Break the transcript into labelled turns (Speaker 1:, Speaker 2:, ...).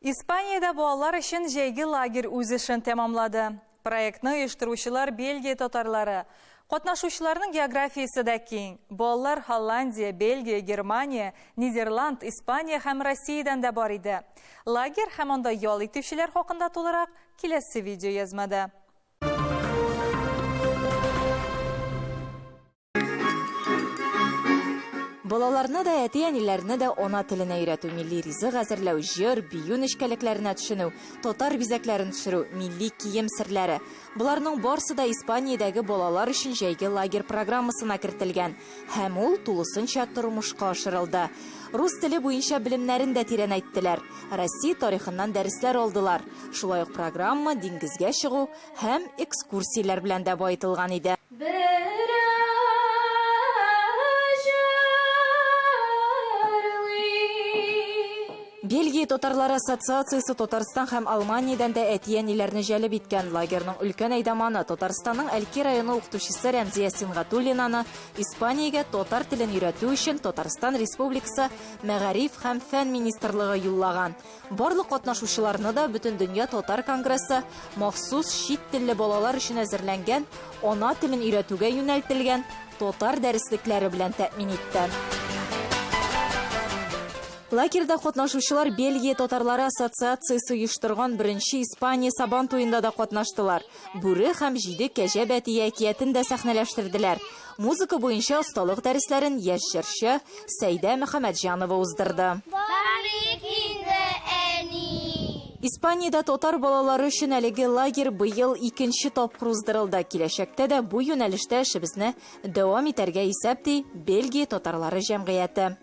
Speaker 1: Испаниядә балалар өчен җәйге лагерь үз эшен тәмамлады. Проектны оештыручылар Бельгия татарлары. Катнашучыларның географиясе дә киң. Балалар Һолландия, Бельгия, Германия, Нидерланд, Испания һәм Россиядән дә бар иде. Лагерь һәм анда ял итүчеләр хакында тулырак киләсе видеоязмада.
Speaker 2: Балаларны да, әти-әниләрне дә ана теленә өйрәтү, милли ризык әзерләү, җыр, бию нечкәлекләренә төшенү, татар бизәкләрен төшерү, милли кием серләре. Боларның барсы да Испаниядәге балалар өчен җәйге лагерь программасына кертелгән һәм ул тулысынча тормышка ашырылды. Рус теле буенча белемнәрен дә тирәнәйттеләр, Россия тарихыннан дәресләр алдылар. Шулай ук программа диңгезгә чыгу, Һәм экскурсияләр белән дә баетылган иде. Бельгия татарлары ассоциациясе Татарстан һәм Алманиядән дә әти-әниләрне җәлеп иткән. Лагерьның өлкән әйдаманы, Татарстанның Әлки районы укытучысы Рәмзия Сингатуллинаны Испаниягә татар телен өйрәтү өчен Татарстан Республикасы Мәгариф һәм фән министрлыгы юллаган. Барлык катнашучыларны да Бөтендөнья татар конгрессы махсус чит телле балалар өчен әзерләнгән ана телен өйрәтүгә юнәлтелгән татар дәреслекләре белән тәэмин итте. Лагерьда катнашучылар Бельгия татарлары ассоциациясе оештырган беренче Испания Сабан туенда да катнаштылар. Бүре һәм җиде кәҗә бәтие әкиятен дә сәхнәләштерделәр. Музыка буенча осталык дәресләрен яшь җырчы Сәйдә Мөхәммәтҗанова уздырды.
Speaker 3: Барыйк инде, әни!
Speaker 2: Испаниядә татар балалары өчен әлеге лагерь быел икенче тапкыр уздырылды. Киләчәктә дә бу юнәлештә эшебезне дәвам итәргә исәп, ди Бельгия татарлары җәмгыяте.